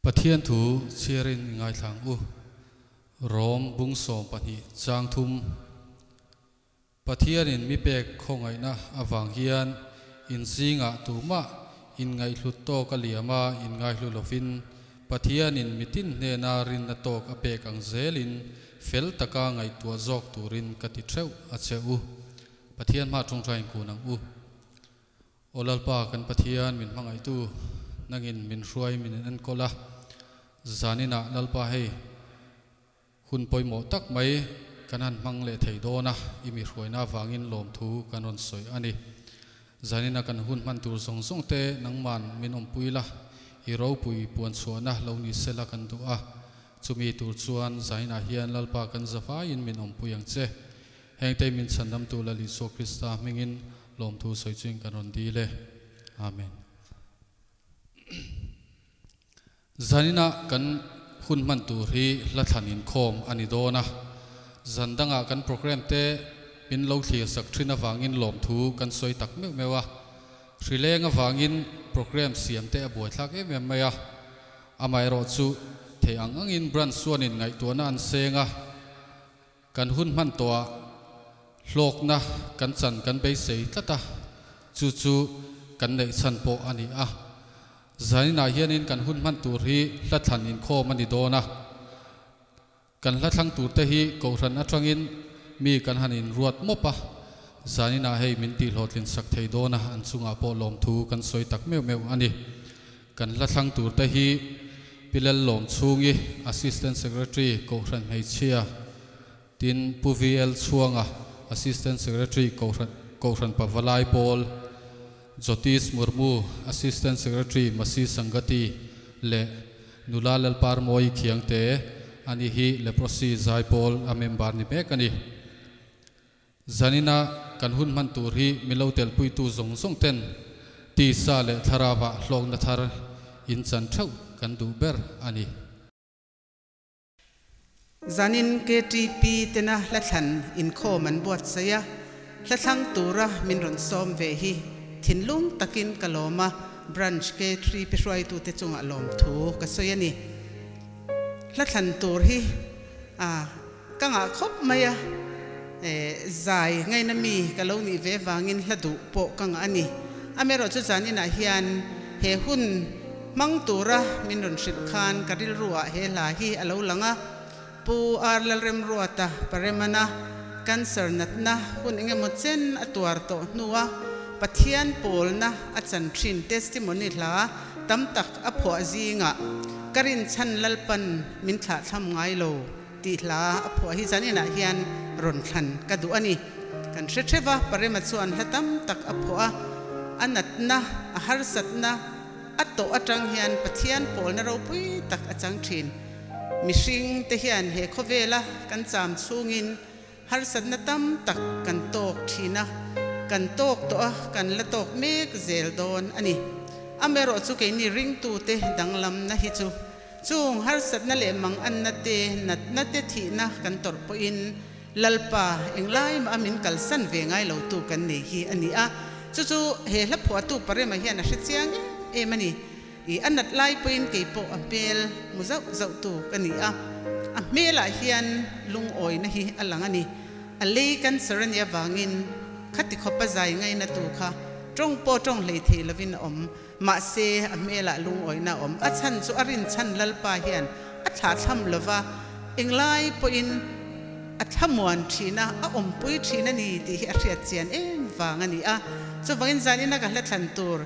Pathian thu chhiarin i ngaithla ang u. Rom bung 12 chang thum. Pathianin mi pek khawngaihna avang hian in zingah tumah inngaihhlut tawk a liam a, inngaihlu lovin Pathianin mitin hnena rinna tawk a pek ang zelin fel taka ngaihtuah zawk turin ka ti theuh a che u. Pathian hma tawngtai inkun ang u. Aw Lalpa kan Pathian min hmangaihtu nangin min hruai min in enkawl a, zaninah Lalpa hei hun pawimawh tak mai kan han hmang leh thei dawn a, i mi hruaina avangin lawmthu kan rawn sawi a ni. Zanina kan hun hman tur zawng zawng te nangman min awmpui la, i ropui puan chhuahna lo ni sela kan duh a, chumi tur chuan zaninah hian Lalpa kan zavaiin min awmpui ang che. Hengte min chhandamtu Lal Isua Krista hmingin lawmthu sawi chuin kan rawn dil e. Amen. Zanina kan hun hman tur hi hla thlan inkhawm a ni dawn a. Zan dangah kan program te min lo thlir sak thin avangin lawmthu kan sawi tak meuh meuh a. Hrileng avangin program siam te a buaithlak em em mai a. Amaherawhchu theih ang angin branch chuanin ngaihtuahna an seng a. Kan hun hman tawhah hlawkna kan chan kan beisei tlat a, chu chu kan neih chhan pawh a ni a. Zaninah hianin kan hun hman tur hi hla thlan inkhawm a ni dawn a. Kan hla thlang turte hi Kohhran atangin mi kan han inruat mawp a, zaninah hei min tihhlawhtlin sak thei dawn a, an chungah pawh lawmthu kan sawi tak meuh meuh a ni. Kan hla thlang turte hi Pi Lallawm Chhungi, Assistant Secretary, Kohhran Hmeichhia, tin Pu VL Chhuanga, Assistant Secretary, Kohhran Kohhran Pavalai Pawl, Jyotish Murmu, Assistant Secretary, Masi Sangati leh Nula Lalparmawi Khiangte, ani hi Leprosy Zaipawl a member ni mek a ni. Zanina kan hun hman tur hi milo telpuitu zawng zawng ten tisa leh thlarauah hlawkna thar in chan theuh kan duh ber a ni. Zanin KTP tena hla thlan inkhawm an buatsaih a, hla thlang tura min rawn sawm ve hi thinlung takin ka lawm a, Branch K3 pi hruaitute chungah lawmthu ka sawi a ni. Hla thlan tur hi a. Ka ngah khawp mai a, zai ngaina mi ka lo nih ve vangin hla duh pawh ka ngah a ni. Amaherawh chu zan inah hian he hun hmang tura min rawn hrilh khan ka rilruah he hla hi a lo lang a, Pu Ar Lalremruata Paremana cancer natna hun engemaw chen a tuar tawh hnua Pathian pawlna a chan thin testimony hla tam tak a phuah zingah ka rinchhan Lalpan min thlahthlam ngai lo. Tih hla a phuah hi zaninah hian rawn thlan ka duh a ni. Kan hre theuh a, Parema chuan hla tam tak a phuah a, a natna, a harsatna a tawh atang hian Pathian pawlna ropui tak a chang thin. Mihring te hian he khawvela kan cham chhungin harsatna tam tak kan tawk thin a, kan tawk tawh a, kan la tawk mek zel dawn a ni. Amaherawh chu keini ringtute danglamna hi chu Chung harsatna leh manganna te, natna te, thihna kan tawrh pawhin Lalpa englai mah a min kalsan ve ngai lo tu kan nei hi a ni a. Chu chu he hla phuahtu Parema hian a hre chiang em em a ni. I a nat lai pawhin kei pawh a hmel hmu zauh zauh tu ka ni a. A hmelah hian lungawina hi a lang a ni. A lei cancer a nih avangin khati khawpa zai ngaina tu kha tawng pawh tawng hlei thei lovin a awm. Mahse, a hmelah lungawihna a awm. A chhan chu a rinchhan Lalpa hian a thlahthlam lo va, englai pawhin a thlamuan thin a, a awmpui thin a ni tih hi a hriat chian em vang a ni a. Chuvangin zanina ka hla thlan tur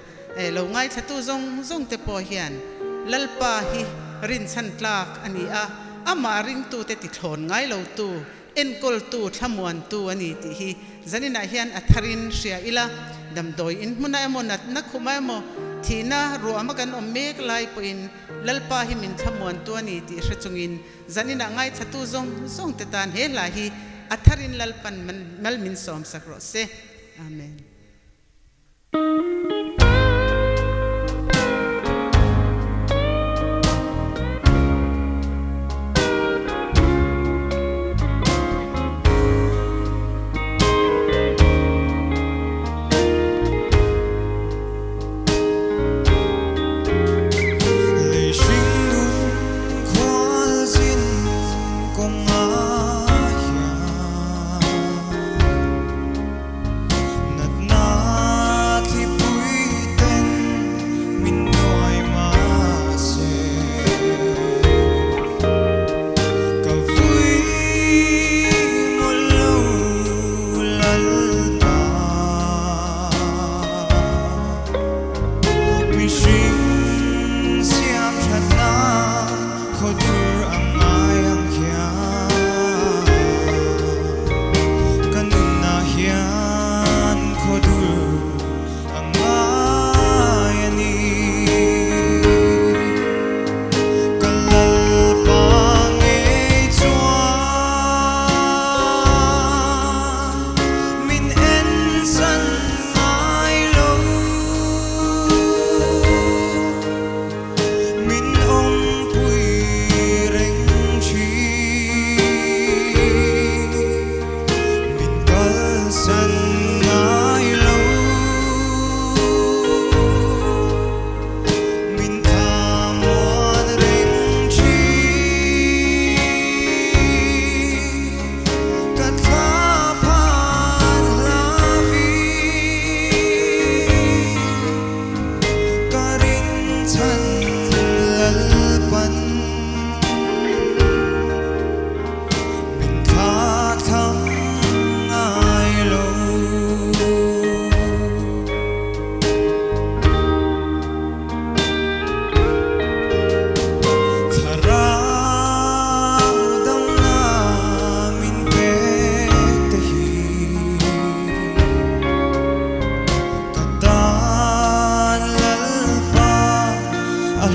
lo ngaithlatu zawng zawng te pawh hian Lalpa hi rinchhan tlak a ni a, amah ringtute tithlawn ngai lotu, Enkawltu, thlamuantu a ni tih hi zaninah hian a tharin hria ila, damdawi in hmunah emaw, natna khumah emaw, thihna ruahma kan awm mek lai pawhin Lalpa hi min thlamuantu a ni tih hre chungin zaninah ngaithlatu zawng zawng te tan he hla hi a tharin Lalpan mal min sawmsak rawh se. Amen.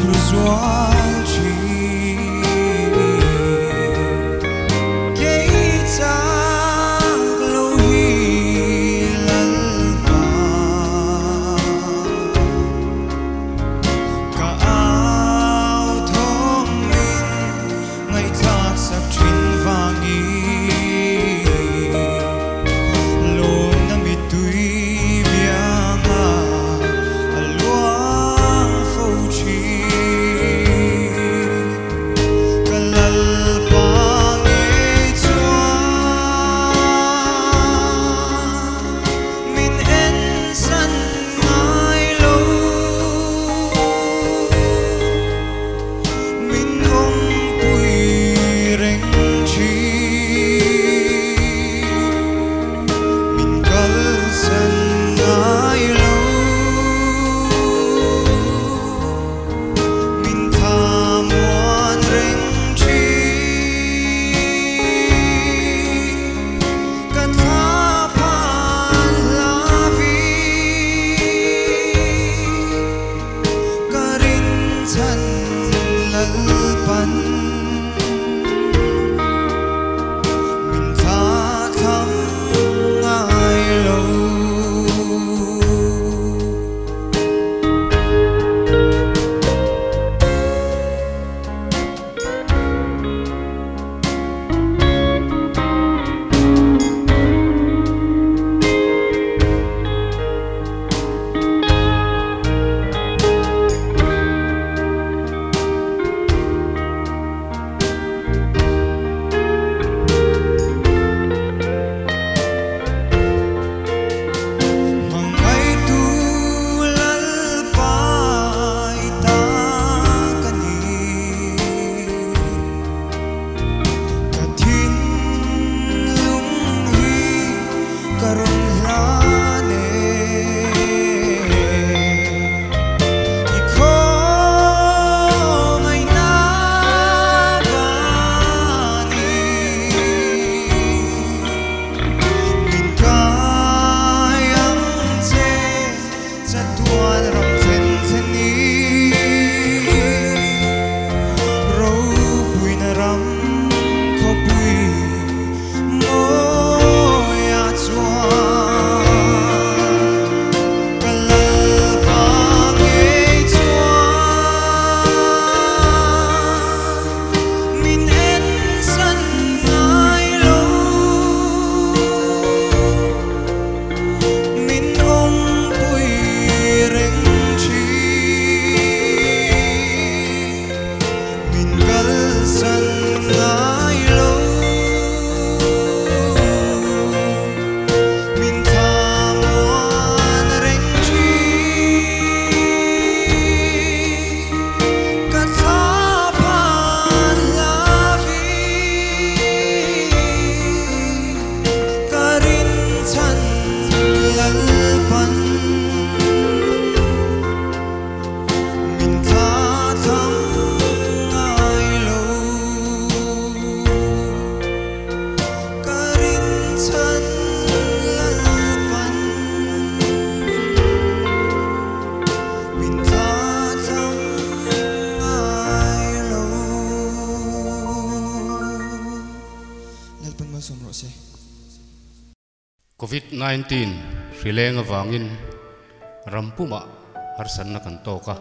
hlu zual thin. Kei chak lo hi Lalpa, ka au thawm min ngaihthlak sak thin vangin. Lawmna mittui bianga a luang fo thin. Ka Lalpa ngei chuan min en san ngai lo, min awm pui reng thin, min kal san ngai lo, min tha muan reng thin. Ka tha phan la vi, ka rin chan Lalpan min tha tham ngai lo. Mangai tu Lalpa i ta ka ni, ka thin lung hi ka rawn hlan e. I khaw ngai na vani, min kai ang che chatuan ram thlen thlen ni. Ro pui na ram khaw pui mawi a chuan. Ka Lalpa ngei chuan min en san ngai lo, min awm pui reng thin, min kal san ngai lo, min tha muan reng thin. Ka tha phan la vi, ka rin chan Lalpan min tha tham ngai lo. Ka rin chan Lalpan min tha tham ngai lo. Lalpan malsawm rawh se. Covid-19 hrileng avangin rampuma harsanna kan tawk a.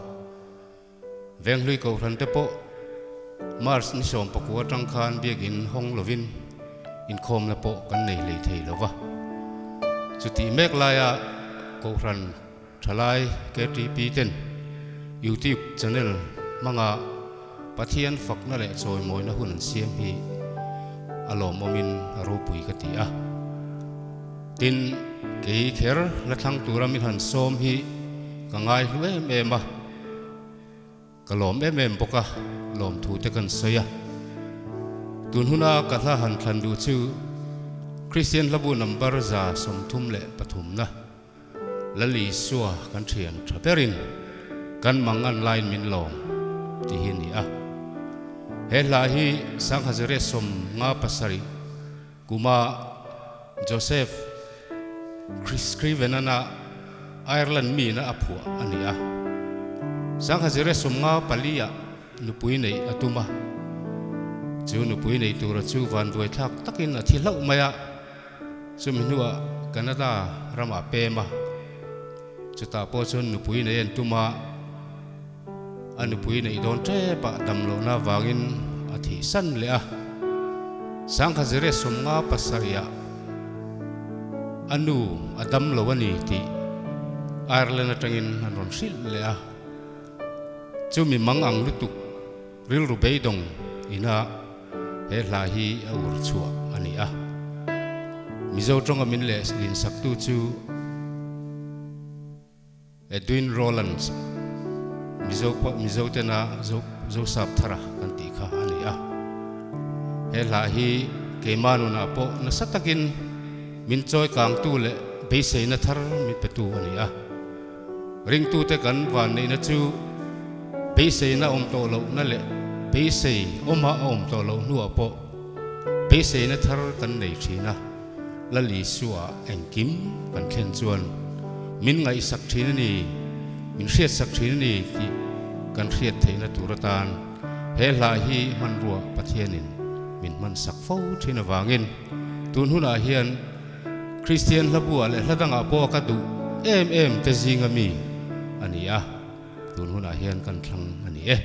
Venghlui Kohhran te pawh March ni 19 atang khan biakin hawng lovin inkhawmna pawh kan nei hlei thei lova. Chuti mek laia Kohhran Thalai KTP ten YouTube channel hmanga Pathian fakna leh chawimawina hun an siam hi a lawmawmin a ropui ka ti a. Tin, kei kher la thlang tura min han sawm hi ka ngai hlu em em a, ka lawm em em bawk a, lawmthu te kan sawi a. Tun huna ka hla han thlan duh chu Kristian hlabu number 133 na Lal Isua kan thian tha berin kan mangan laiin min lawm tih hi a ni a. He hla hi 1957 kuma Joseph Scriven-ana Ireland mina a phuah a ni a. Sangha zire sumnga palia nupui nei atuma chu nupui nei tura chu van duai thak takin a thi hlau maya chumi hnuah Canada rama pema chuta pawh chuan nupui nei an tuma a nupui nei dawn tep ah damlohna vangin a thih san leh a sangha zire sumnga pasarih a nu a damlo a ni tih Ireland atangin an rawn hrilh leh a chumi mang ang lutuk rilru beidawng ina he hla hi a ur chhuah a ni a Mizo tawnga min leh lin saktu chu Edwin Rowlands Mizo Mizo tena Zo Zosap thara kan tih kha a ni a. He hla hi keimah nunah pawh nasa takin min chawi kangtu leh beiseina thar min petu a ni a. Ringtute kan vanneihna chu beiseina awm tawh lohna leh beisei awma a awm tawh loh hnuah pawh beiseina thar kan nei thin a. Lal Isua engkim kan thlen chuan min ngaihsak thin a ni, min hriatsak thin a ni tih kan hriat theihna tur atan he hla hi hmanrua Pathianin min hmansak fo thin avangin tun hunah hian Kristian hlabuah leh hla dangah pawh ka duh em em te zinga mi a ni a, tun hunah hian kan thlang a ni e.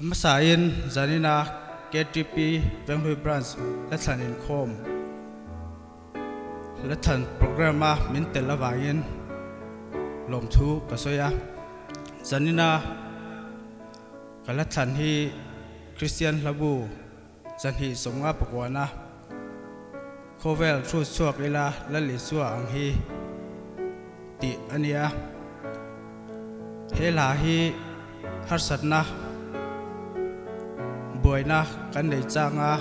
Masain zanina KTP Venghlui Branch la thlan inkhawm la thlan program a min tel avangin lawmthu ka sawi a. Zanina ka la thlan hi Christian Hlabu zanhi sawmnga pakuana khawvel thu chhuak ila Lal Isua ang hi tih a nia. He hla hi harsatna buaina kan nei changa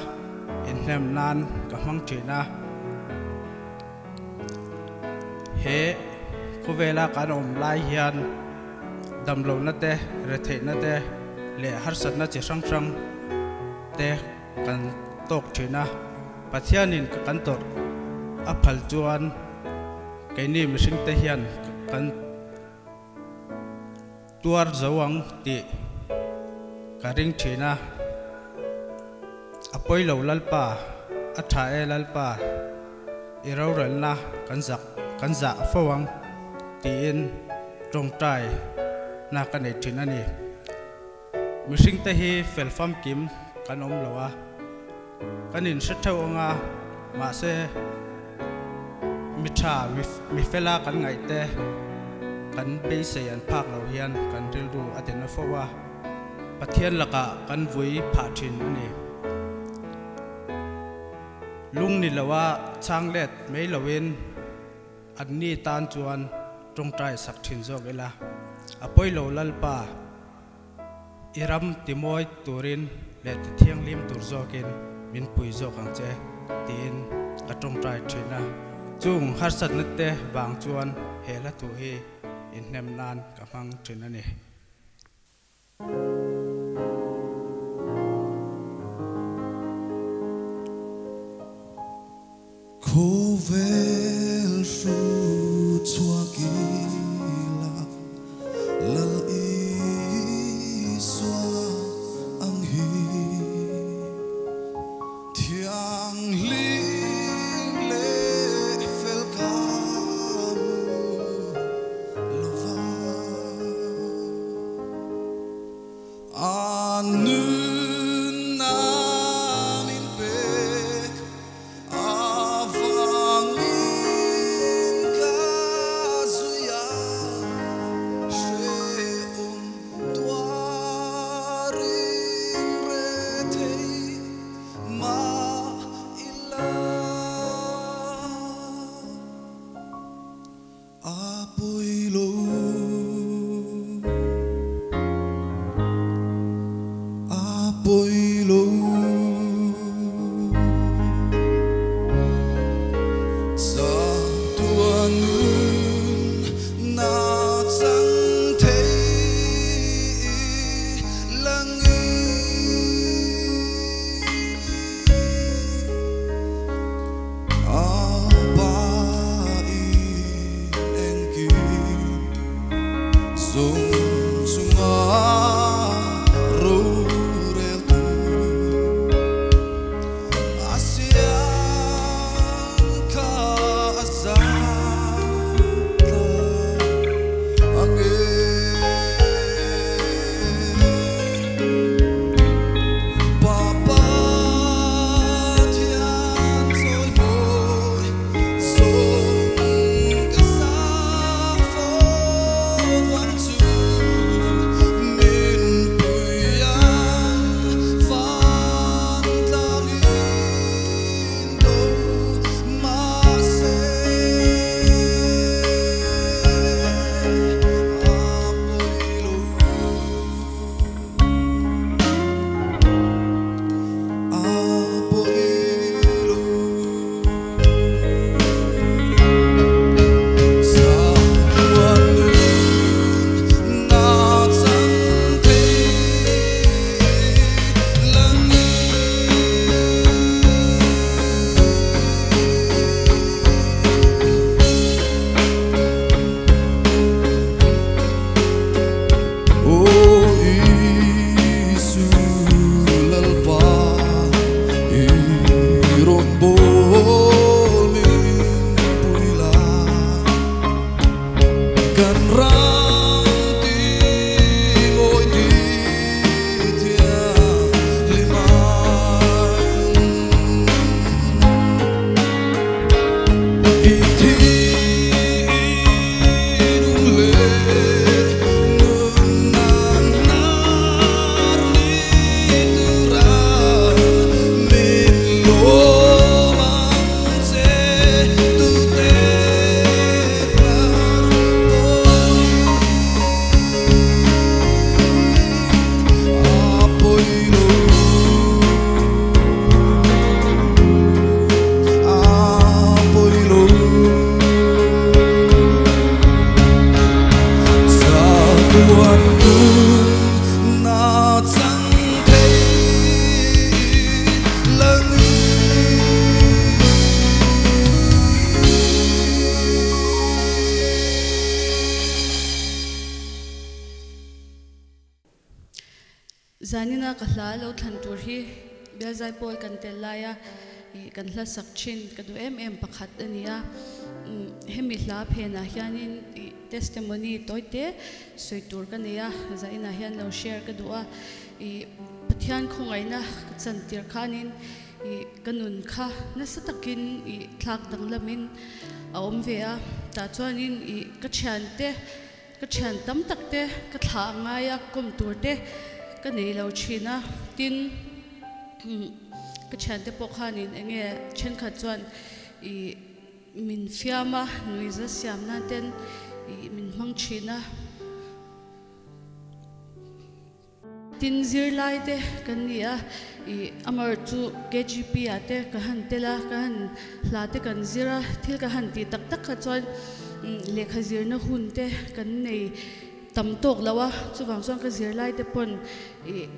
inhnem nan ka hmang thin a. He khawvela kan awm lai hian damlohna te, retheihna te leh harsatna chi hrang hrang te kan tawk thin a. Pathianin kan tawrh a phal chuan keini mihring te hian kan tuar zo ang tih ka ring thin a. A pawi lo Lalpa, a tha e Lalpa, i rorelna kan zak kan zah fo ang tiin tawngtai na ka nei thin a ni. Mihring te hi fel famkim kan awm lo a, kan inhre theuh ang a, mahse mi tha mi fela kan ngaih te kan beisei an phak lo hian kan rilru a ti na fo a, Pathian lakah kan vui phah thin a ni. Lung ni loa chhang let mai loin an ni tan chuan tawngtai sak thin zawk ila. A pawi lo Lalpa, i ram timawi turin leh ti thianghlim tur zawkin min pui zawk ang che tiin ka tawngtai thin a. Chung harsatna te vang chuan he hla thu hi inhnem nan ka hmang thin a ni. Khawvel hru chhuak ila Lal Isua ang hi Thianghlim leh fel ka hmu lova. A nunna min pek avangin ka zui a, hrehawm tuarin rethei mah ila. A pawi lo, a pawi lo. Chatuan nun na chang thei langin. A pa in engkim zawng chunga rorel tu. Zanina ka hla lo thlan tur hi Bialzai pawl kan tel laia ih kan hla sak thin ka duh em em pakhat a ni a. Hemi hla phenah hianin ih testimony tawi te sawi tur ka nei a, zainah hian lo share ka duh a. Ih Pathian khawngaihna ka chan tir khanin ih ka nun kha nasa takin ih thlak danglamin a awm ve a. Tah chuanin ih ka thiante Ka thian tam tak te ka thlah a ngai a, kawm tur te ka nei lo thin a, tin ka thian te pawh khanin eng nge thenkhat chuan ih min fiam a, nuiza siam nan ten ih min hmang thin a. Tin zirlai te kan ni a, ih Amar chu KGP ah te ka han tel a, ka han hla te kan zir a, thil ka han tih tak tak kha chuan lehkha zirna hun te kan nei tam tawk lo a, chuvang chuan ka zirlai te pawn ih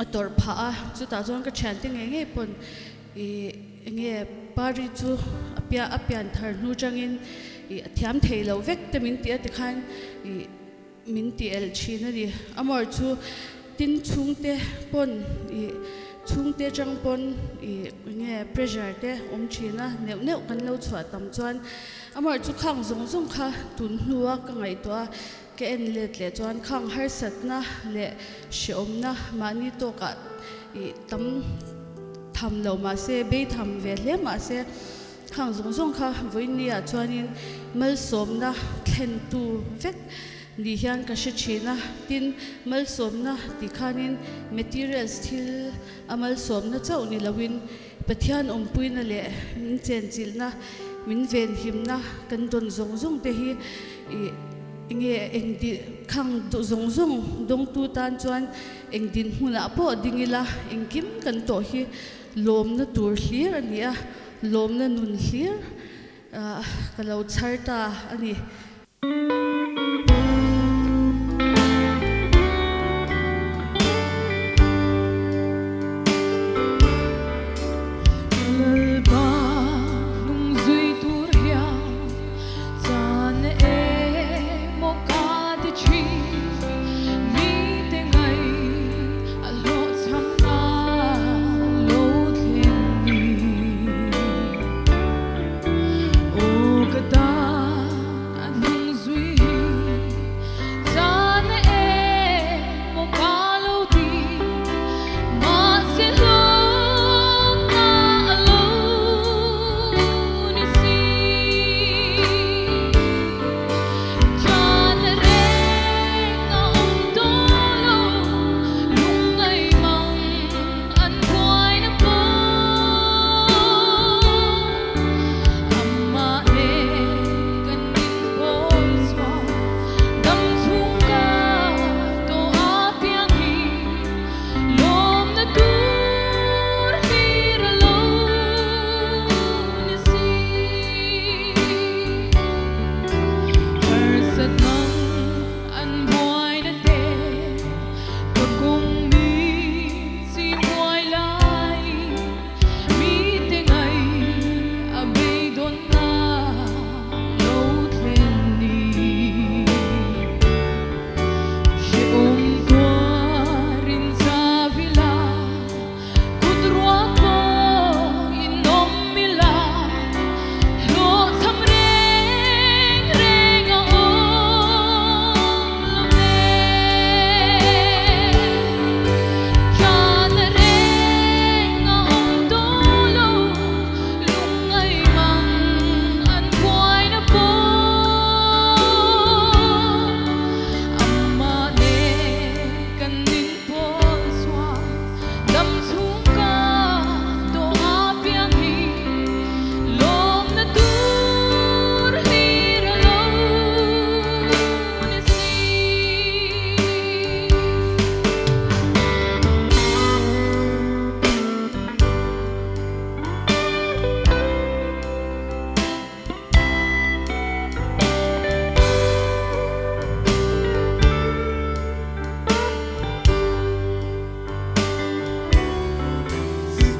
a tawrh phah a, chutah chuan ka thiante ngei ngei pawn ih enge Pari chu a piah a pian thar hnu changin ih a thiam thei lo vek te min ti a tikhan ih Min ti elh thin a ni. Amor chu tin chhungte pawn ih chhungte atang pawn ih enge pressure te awm thin a, neuh neuh kan lo chhuah tam chuan amor chu khang zawng zawng kha tun hnua ka ngaihtuah a, ka en let leh chuan khang harsatna leh hrehawmna mahni tawkah ih tam tham lo mahse bei tham ve hle mahse Khang zawng zawng kha vawiinniah chuanin malsawmna thlentu vek ni hian ka hre thin a, tin malsawmna tih khanin materials thil a malsawmna chauh ni loin Pathian awmpuina leh min chenchilhna, min venhimna kan dawn zawng zawng te hi ih enge eng di khang zawng zawng dawngtu tan chuan eng dinhmunah pawh ding ila engkim kan tawh hi lawmna tur hlir a ni a. Lawmna nun hlir ka lo chhar ta a ni. Lalpa hnung zui tur hian chan emaw ka ti thin, mite ngai a hlawhchham na lo thleng ni. Aw ka tan a hnung zui hi chan emaw ka lo ti, mahse hlawkna a lo ni si. Chan reng a awm tawh lo, lungngai mang an buaina pawh. Amah nen kan inpawl chhuah, dam chhung ka tawh a piang hi, lawmna tur hlir a lo ni si. Harsat mang an buaina te, ka kawng mi chi buai lai, mite ngai a beidawn na lo thlen ni. Hrehawm tuarin chavila, kut ruak pawh in awm ila, hlawhchham reng reng a awm lo ve. Chan reng a awm tawh lo, lungngai mang an buaina pawh. Amah nen kan inpawl chhuah, dam chhung ka tawh a piang hi, lawmna tur hlir a lo ni si.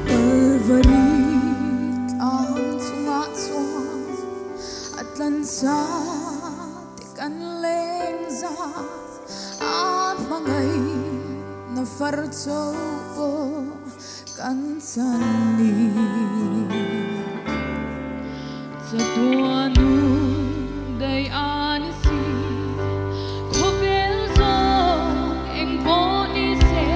Kalvari tlang chungah chuan a tlansa te kan leng za, a hmangaih na Far cho kan chan ni Sa tua nu dai an si Khovel zong eng po ni se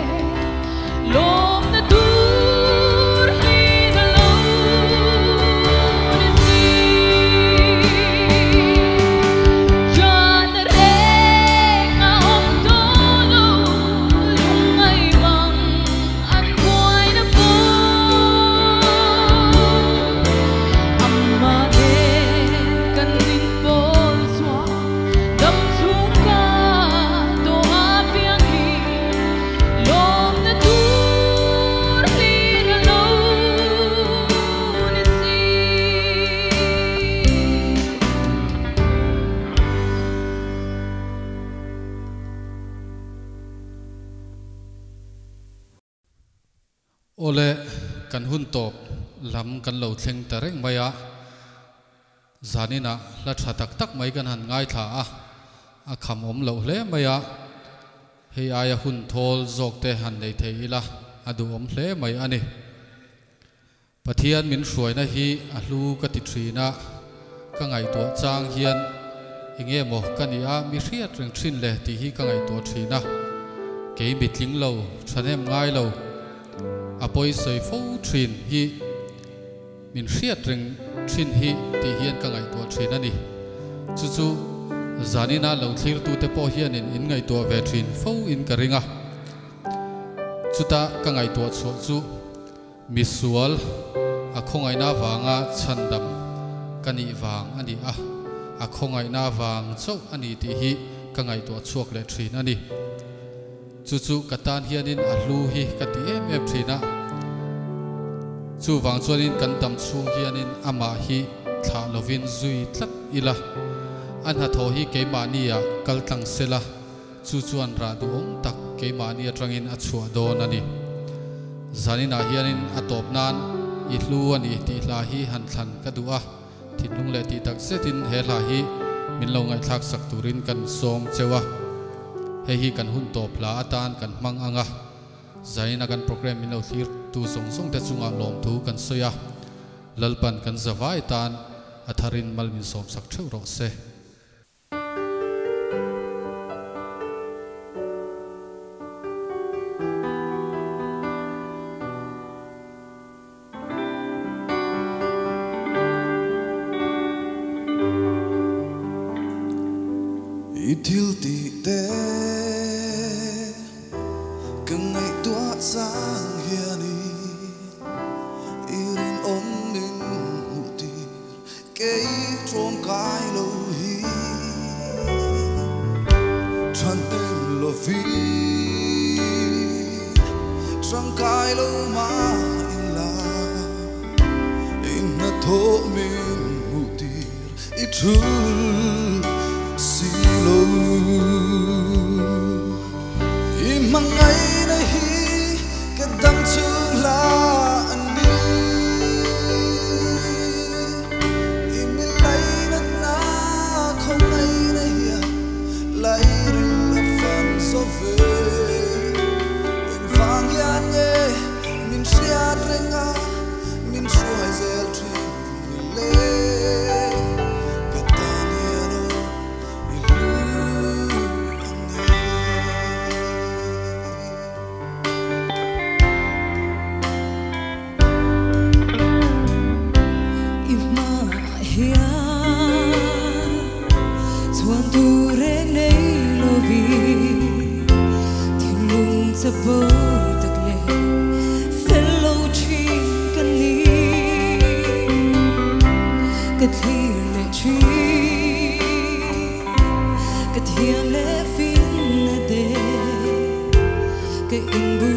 Lom na tur hi na lo ni si Jan reng a om to lo lung ngai mang an buai na po Amma den kan nin pol swa dam chung ka to a piang hi lom na tur li na lo ni si. Ole kan hun top lam kan lo thleng ta reng mai a zanina la tha tak tak mai kan han ngai tha a a kham om lo hle mai a hei aia hun thol zawk te han nei thei ila a du om hle mai ani. Pathian min hruaina hi a hlu ka ti thina ka ngai to chang hian enge mo ka ni a mi hriat reng thin le ti hi ka ngai to thina ke mi tling lo thanem ngai lo apoi soi fo thin hi min hriat reng thin hi ti hian ka ngai to thin ani. Chu chu zanina lo thlir tu te pawh hian in in ngai to ve thin fo in ka ringa chuta ka ngai to chu chu misual a khongai na wanga chandam kani wang ani a a khongai na wang chau ani ti hi ka ngai to chuak le thin ani. Chu chu katan hianin a hlu hi ka ti em em thina chu wang chuanin kan dam chung hianin ama hi thla lovin zui tlat ila an ha tho hi keimahni a kal tlang sela chu chuan ra du om tak keimahni atangin a chhuah dawn ani. Zanina hianin a tawp nan i hlu ani ti hla hi han thlan ka du a thinlung leh ti tak zetin he hla hi min lo ngaihthlak sak turin kan sawm chewa hei hi kan hun tawp hla atan kan hmang anga zaina kan program min lo thlir tu zawng zawng te chunga lawm thu kan sawi a lalpan kan zawai tan a tharin mal min sawm sak theuh rawh se. I thil ti te ka ngai tua sang hiani irin om min mu ti ke trom kai lo hi tran tem lo vi tran kai lo ma in la in na tho min mu ti i thu si lo i mangai na hi ka dam chung la ani i mi lai na na khong nai na hi lai rin la fan so ve in vang yan nge min siat renga min suai zel thin ni le. Ka thiam le fin na de ka in bu.